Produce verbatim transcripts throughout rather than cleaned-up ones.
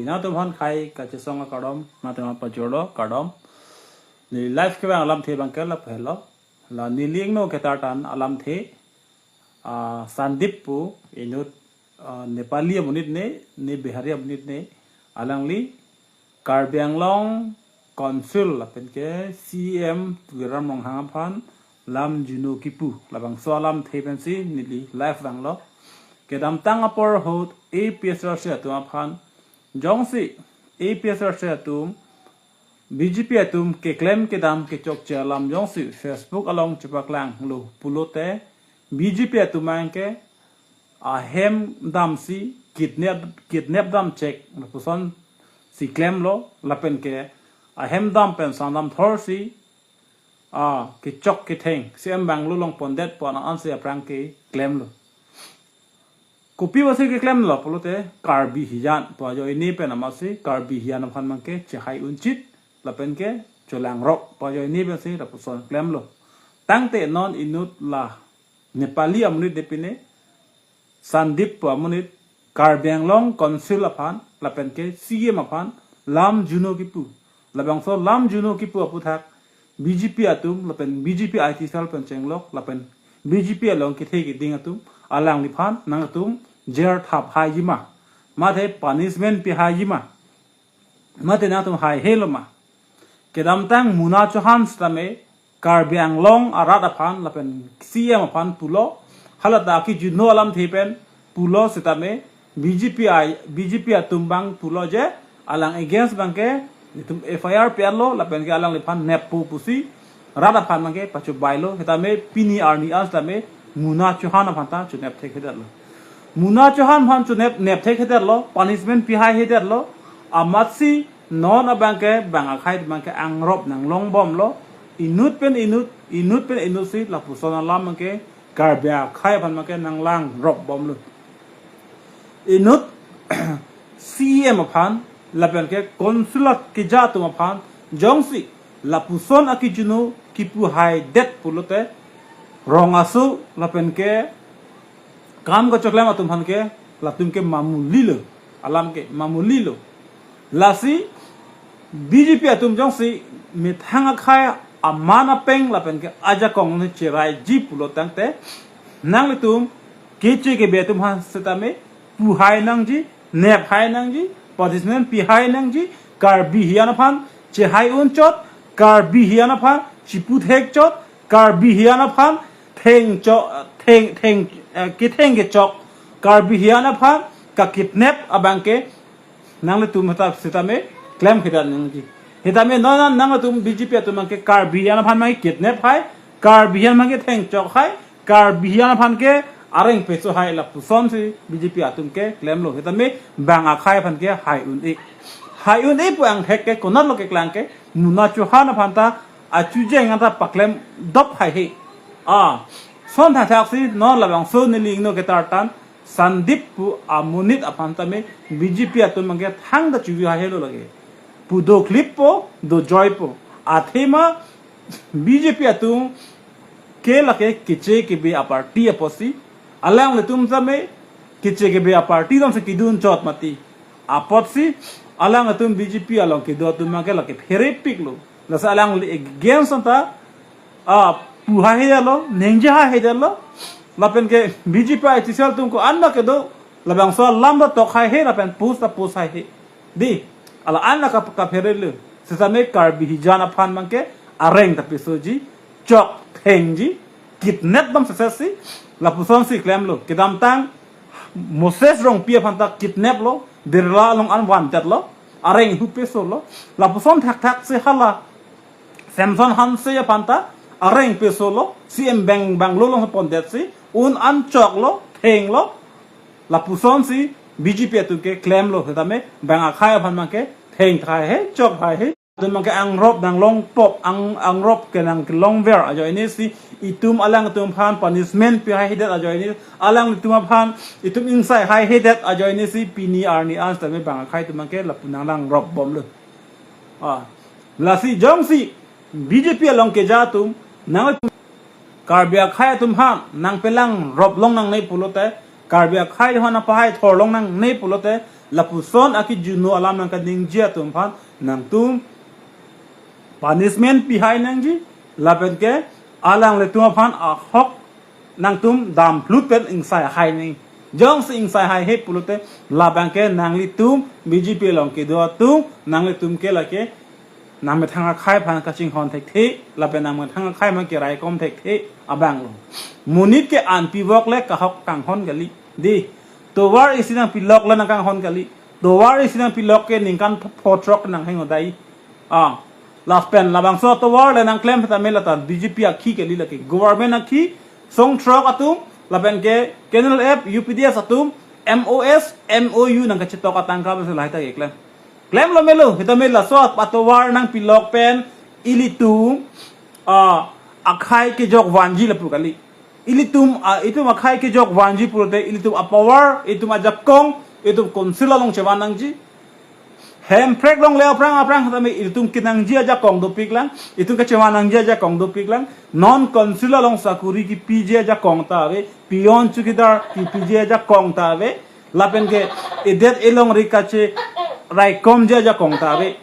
Nangtum aphan khei kachesong akardom, nangtum aphan pajirlo kardom. Neli live kevang alamthe abangke lapu helo. La neli ingno ketartan alamthe, ah, Sandip pu inut, ah, Nepali amonit ne, ne Bihari amonit ne, alangli Karbi Anglong Council lapen ke C E M Tuliram Ronghang aphan lam juno kipu, labangso alamthe pensi neli live vanglo. Kedamtang apor ahut A P H L C atum aphan, jongsi A P H L C atum B J P atum keklem kedam kechokche alam jongsi Facebook along chepaklanglo pulote, B J P atum abangke ahem damsi kidnap, kidnap damchek lapuson si klemlo, lapen ke ahem dam pen sangdam thorsi, ah, kechok ketheng C E M banglo longpondet pu an-an si aphrang keklemlo. Kopi pusi keklemlo pulote, Karbi hijan pu ajoine pen amatsi Karbi hijan aphan abangke chehai unchit lapen ke cholangrok pu ajoine pensi lapuson klemlo. Tangte non inut la Nepali amonit de pine, Sandip pu amonit Karbi Anglong Council aphan lapen ke C E M aphan lam juno kipu. Labangso lam juno kipu aputhak B J P atum lapen B J P I T cell pen chenglok lapen B J P along kethe keding atum alangliphan nangtum jail thap haijima, mate punishment pi haijima, mate nangtum haihelo ma? Kedamtang Muna Chauhan sitame Karbi Anglong arat aphan lapen C E M aphan pulo, halata kijuno alamthe pen pulo sitame B J P I, B J P atum abang pulo je alang against abangke itum F I R pi-etlo lapen ke alangliphan neppo pusi rat aphan abangke pachobailo, sitame pini arni an sitame Muna Chauhan aphan ta chonep thekthedetlo. Muna Chauhan aphan chonep, nep thekthedetlo, punishment pi haihedetlo, amatsi non abangke bang akhei abangke angrop nanglongbomlo. Inut pen inut, inut pen inut si lapuson alam abangke Karbi akhei aphan abangke nanglangropbomlo. Inut C E M aphan lapen ke council keja atum aphan jongsi lapuson akijuno kipu haidet pulote, rong aso lapen ke kam kachoklem atum aphan ke latum ke mamuli lo, alam ke mamuli lo. Lasi B J P atum jongsi methang akhei aman apeng lapen ke ajakong ne cheraiji pulo tangte, nanglitum keche kebe atum aphan sitame pu hai nangji, nep hai nangji, punishment pi hai nangji, Karbi hijan aphan chehai unchot, Karbi hijan aphan chipu thekchot, Karbi hijan aphan thengchok, theng, theng, eh, ketheng kechok, Karbi hijan aphan kakidnap abangke nanglitum heta sitame klemkledet nangji. Sitame non nanglitum B J P atum abangke Karbi hijan aphan abangke kidnap hai, Karbi hijan abangke thengchok hai, Karbi hijan aphan ke areng peso hai lapuson si B J P atum ke klemlo. Sitame bang akhei aphan ke hai un-e. Hai un-e pu angthek ke konatlo keklang ke, Muna Chauhan aphan ta achujeng anta paklemdop haihe. Ah, son thakthak si non labangso neli ingno ketartan Sandip pu amonit aphan tame B J P atum abangke thangta chuvi haihelo lake. Pu dokleppo, dojoipo. Athema B J P atum ke lake keche kebe aparty apotsi, alanglitum tame keche kebe aparty damsi kedun chot mati apotsi, alanglitum B J P along kedo atum abangke lake pherepiklo. Lasi alangli against anta, ah, pu haihedetlo, ningje haihedetlo. Lapen ke B J P I T cell atum ko-an ma kedo, labangso alam ta tok haihe lapen post ta post haihe. Dei, ala-an la kap-, kapherelo. Sitame Karbi hijan aphan abangke areng ta pesoji, chok thengji, kidnap dam sesesi, lapuson si klemlo. Kedamtang Moses Rongpi aphan ta kidnaplo, Birla along an vantetlo, areng hu pesolo, lapuson thakthak si hala Samson Hanse aphan ta areng pesolo, C M bang banglo longpondetsi un-an choklo, thenglo, lapuson si B J P atum ke klemlo, sitame bang akhei aphan abangke thengthai he, chokthai he. Atum abangke angrop nanglongpop, ang, angrop ke nangkelongver ajoine si itum alangtum aphan punishment pi haihedet ajoine, alangtum aphan itum ingsai haihedet ajoine si pini arni an sitame bang akhei atum abangke lapu nanglangropbomlo. Ah, lasi jongsi B J P along keja atum nang Karbi akhei atum aphan nangpelangrop longnangne pulote, Karbi akhei aphan nangpahai thor longnangne pulote, Lapuson akijuno alam nangkaningje atum aphan nangtum punishment pihai nangji, lapen ke alanglitum aphan ahok nangtum damphlut pen ingsai hai nangji. Jongsi ingsai haihe pulote labang ke nanglitum B J P along kedo atum, nanglitum ke lake nangmethang akhai aphan kachinghon thekthe, lapen nangmethang akhai aphan keraikom thekthe abang lo. Monit ke an pivok le kahok kanghon kali. Dei, tovar isi nangpilok le nangkanghon kali. Tovar isi nangpilok ke ningkan pho-, pho throk nangheng odai. Ah, last pen labangso tovar le nangklem tame lata B J P akhi kali, lake government akhi, song throk atum, lapen ke K N L F, U P D S atum, M O S, M O U nangkachetok atangka bese lahai ta keklem. Klemlo melo, sitame laso atovar nangpilok pen ilitum, ah, akhai kejok vanji lapu kali. Ilitum, ah, itum akhai kejok vanji pulote ilitum apower, itum ajakong, itum council along chevan nangji. Hemprek along le aphrang aphrang tame itum kenangji ajakong dopik lang, itum kechevan nangji ajakong dopik lang. Non council along sakuri kepiji ajakong ta ave, peon chowkidar kepiji ajakong ta ave, lapen ke edet elongri kacheraikomji ajakong ta ave.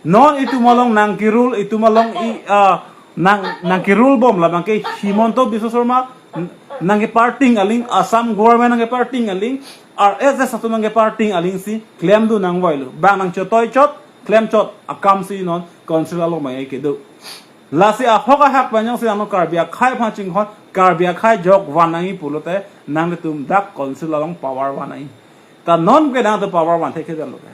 Non itum along nangkerule, itum along i, ah, nang, nangkerule bom labang ke Himanta Biswa Sarma n-, nangkeparting aling, Assam government nangkeparting aling, R S S atum nangkeparting aling si klemdun nangvoilo. Bang nangchotoi chot, klem chot akam si non council along bang kedo. Lasi ahok ahak pen jongsi nang Karbi akhai aphan chinghon, Karbi akhai jok van nangji pulote nanglitum dak council along power van nangji. Ta non ke nangtum power van thekthedetlo ke.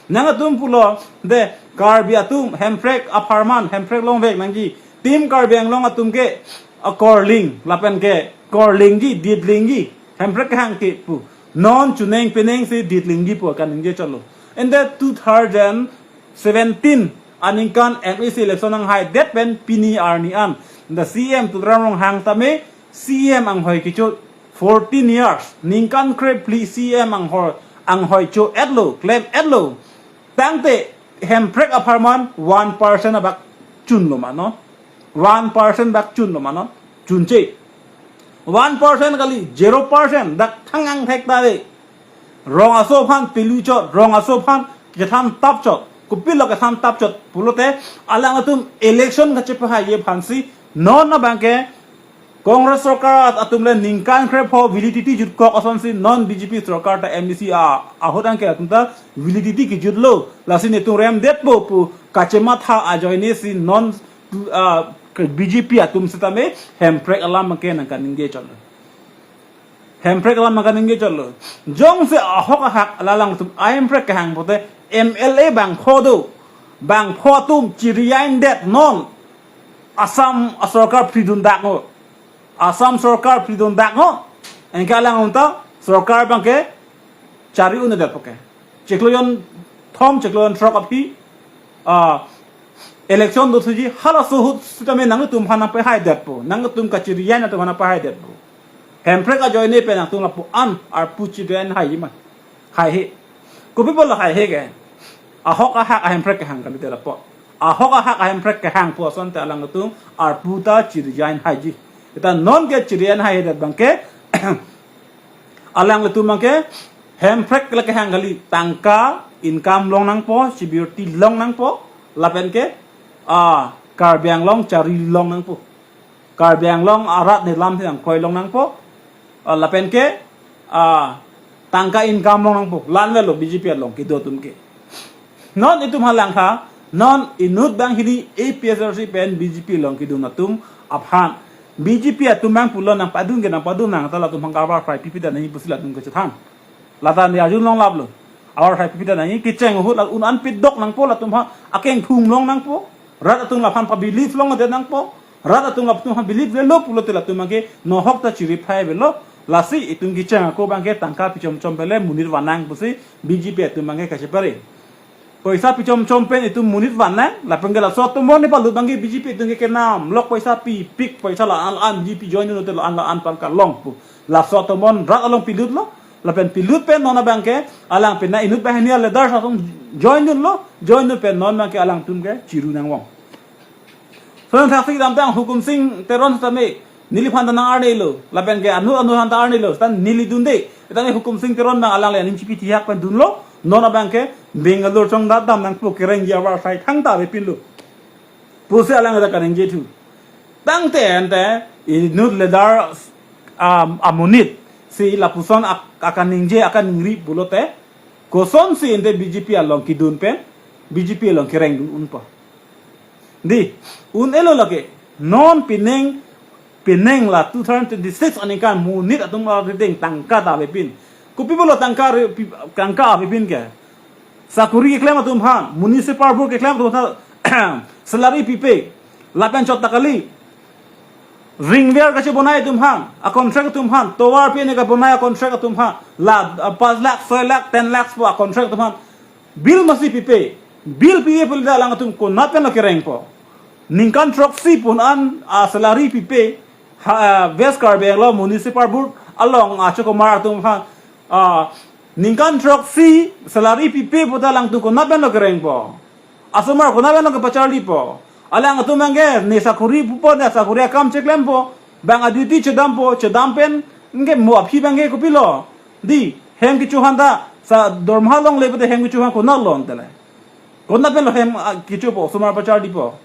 Nangtum pulo de Karbi atum Hemprek apharman, Hemprek longvek nangji. Team Karbi Anglong atum ke akorling, lapen ke korlingji, ditlingji, Hemprek kehang ke pu. Non chuneng peneng si ditlingji pu kaningje chotlo. In the two thousand seventeen aningkan M A C election nanghaidet pen pini arni an, the C M Tuliram Ronghang tame C M anghoi kecho fourteen years, ningkan krephli C M anghoi, anghoi cho-etlo, klem-etlo. Tangte Hemprek apharman one percent abak chunlo ma non. One percent bak chunlo ma non. Chunche. One percent kali, zero percent dak thangang thek ta ave. Rong aso aphan pelu chot, rong aso aphan kethan tap chot. Kopilo kethan tap chot pulote alanglitum election kachepahai aphansi non abang ke Congress sorkar atum le ningkan krepho validity jutkok asonsi non B J P sorkar ta M D C a, ahut anke atum ta validity kejutlo. Lasi netum remdetpo pu kachematha ajoine si non, ah, B J P atum sitame Hemprek alam ke nangkaningje chotlo. Hemprek alam nangkaningje chotlo. Jongsi ahok ahak alanglitum a-Hemprek kehang pote M L A bangpho do. Bangpho atum chiri-aindet non. Assam sorkar phridun dak ngo. Assam sorkar phridun dak ngo. Anke alang unta sorkar abang ke chari-un-edet poke. Chiklo jonthom, chiklo jonthrok aphi, ah, election dothuji, halaso ahut sitame nangtum aphan nangpahaidetpo, nangtum kachiri-ain atum aphan nangpahaidetpo. Hemprek ajoine pen nangtum lapu-an arpu chiri-ain haiji ma. Haihe. Kopi pulo haihe ke. Ahok ahak a-Hemprek kehang kalite lapu. Ahok ahak a-Hemprek kehang pu asonte alangtum arpu ta chiri-ain haiji. Seta non ke chiri-ain haihedet abang ke alanglitum abang ke Hemprek le kehang kali, tangka income long nangpo, security long nangpo, lapen ke, ah, Karbi Anglong chari long nangpo. Karbi Anglong arat nelam thang koi long nangpo, ah, lapen ke, ah, tangka income long nangpo. La-an avelo B J P along kedo atum ke. Non itum halangtha, non inut banghini A P H L C pen B J P along kedun atum aphan. B J P atum abang pulo nangpadun ke nangpadun nang, ta latum aphan kavar fry pipi dan nangji pusi latum kachethan. Lata ni arjulong laplo. Avar fry pipi dan nangji, kecheng ahut la un-an pidok nangpo latum aphan, akeng thum long nangpo. Rat atum laphan pabelieve longdet nangpo. Rat atum latum aphan believe avelo pulote latum abang ke nohok ta chiri phai avelo. Lasi itum kecheng ako abang ke tangka pichom chom pen le monit vannang pusi B J P atum abang ke kachepare. Poisa pichom chom pen itum monit vannang, lapen ke laso atomon ne palut abang ke B J P atum ke kenam lok poisa pipik, poisa la-an la-an B J P join dunlote la-an la-an pangka long pu. Laso atomon rat along pilutlo, lapen pilut pen non abang ke alang pen na inut banghini a-leaders atum join dunlo, join dun pen non abang ke alangtum ke chiru nangvong. Sonang thaksi damtang Hukum Singh Teron sitame neliphan ta nang-arnelo, lapen ke anu anu aphan ta arnelo, seta neli dunde. Sitame Hukum Singh Teron abang alangle aning chipi thihak pen dunlo, Non abang ke Bangalore chongdat dam nangpo kereng ji avar sai thangta avepinlo pusi alang ta kaningje thu. Tangte ante inut leader am- amonit si lapuson ak- akaningje akaningri pulote kosonsi ante B J P along kedun pen B J P along kereng dun unpo. Di, un-elo lake, non pining, pining la two thousand twenty-six aningkan monit atum la rideng tangka ta avepin. Kopi pulo tangka ri- pi- tangka avepin ke? Sakuri keklem atum aphan, municipal board keklem atum aphan, salary pipe, lapen chot ta kali. Ringware kachebonai atum aphan, a contract atum aphan, tovar pine kabonai a contract atum aphan, la, ah, five lakh, six lakh, ten lakh po a contract atum aphan. Bill masi pipe, bill pipe pulote alangtum konat pen lo kerengpo? Ningkan throksi pon an a salary pipe, ha, West Karbi Anglong Municipal Board along achokomar atum aphan, ah, ningkan throksi salary pipe puta alangtum konat pen lo kerengpo? Asomar konat pen lo kepacharlipo? Alangtum abang ke ne sakuri pupo, ne sakuri akam cheklempo, bang a duty chedampo, chedam pen ke mo aphi abang ke kopilo? Di, hem kecho aphan ta, sa dorma longle pute hem kecho aphan konat lo ante le? Konat pen lo hem, ah, kechopo, osomar pacharlipo?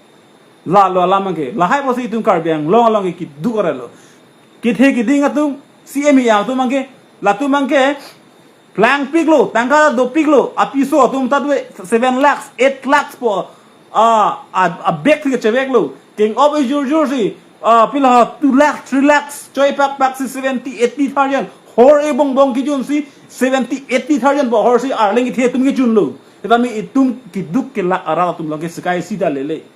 Lalo alam abang ke, lahai pusi itum Karbi Anglong along ke keduk arlo. Kethe keding atum, C M E atum abang ke, latum abang ke, plangpiklo, tangka dopiklo, apiso atum ta due seven lakhs, eight lakhs po, ah, a, a bag si kecheveklo. Keng-op ejur jur si, ah, pila two lakhs, three lakhs, choi pak pak si seventy, eighty thousand. Hor ebong bong kejun si seventy, eighty thousand po hor si arleng kethe atum kejunlo. Tetapi itum keduk kelak arat atum along ke sekai sida lele.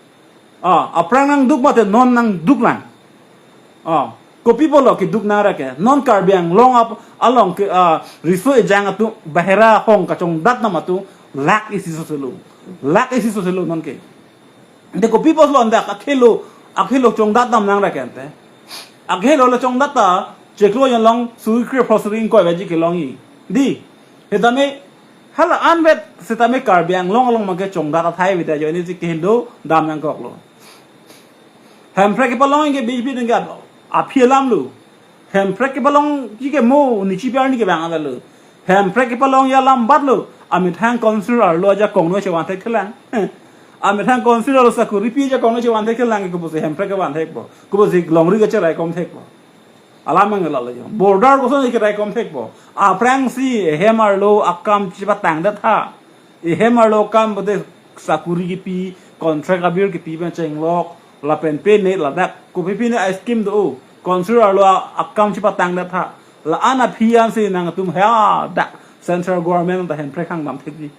Ah, aphrang nangduk mate non nangduk lang. Ah, kopi pulo keduk nang ra ke? Non Karbi Anglong ap- along ke, ah, riso ejang atum bahera hong kachongdat nam atum lakh isi soselo. Lakh isi soselo non ke. Ante kopi pulo ante akhelo, akhelo chongdat nam nang ra ke ante? Akhelo le chongdat ta chiklo jon along suri kre phro suri ingkoi vaji kelongji. Di, setame hala anvet setame Karbi Anglong along abang ke chongdat athai avedet ajoine si kehingno dam nangkoklo. Hemprek kepalongji ke B J P atum ke aphi alam lo. Hemprek kepalongji ke mo nichi pi arni ke bang avelo. Hemprek kepalongji alam bat lo. Amethang council arlo ajakong no chevan thekthelang. Amethang council arlo sakuri pi ajakong no chevan thekthelang ke kopusi Hemprek kevan thekpo? Kopusi longri kecheraikom thekpo? Alam abang lalo jo. Border koson keraikom thekpo? Aphrangsi ehem arlo akam chepatangdet tha. Ehem arlo akam pute sakuri kipi, contract abir kipi pen chenglok, lapen pine ladak kopi pine a scheme do, council arlo a- akam chepatangdet tha. La-an aphi ansi nangtum hadak central government ta Hemprek hangdam thekji.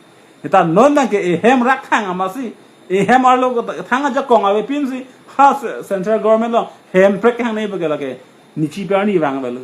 Seta non abang ke ehem rak hang amatsi, ehem arlo ko ta- thang ajakong avepinsi, ha ce- central government along Hemprek hangne bage lake nichi pi arni vang avelo.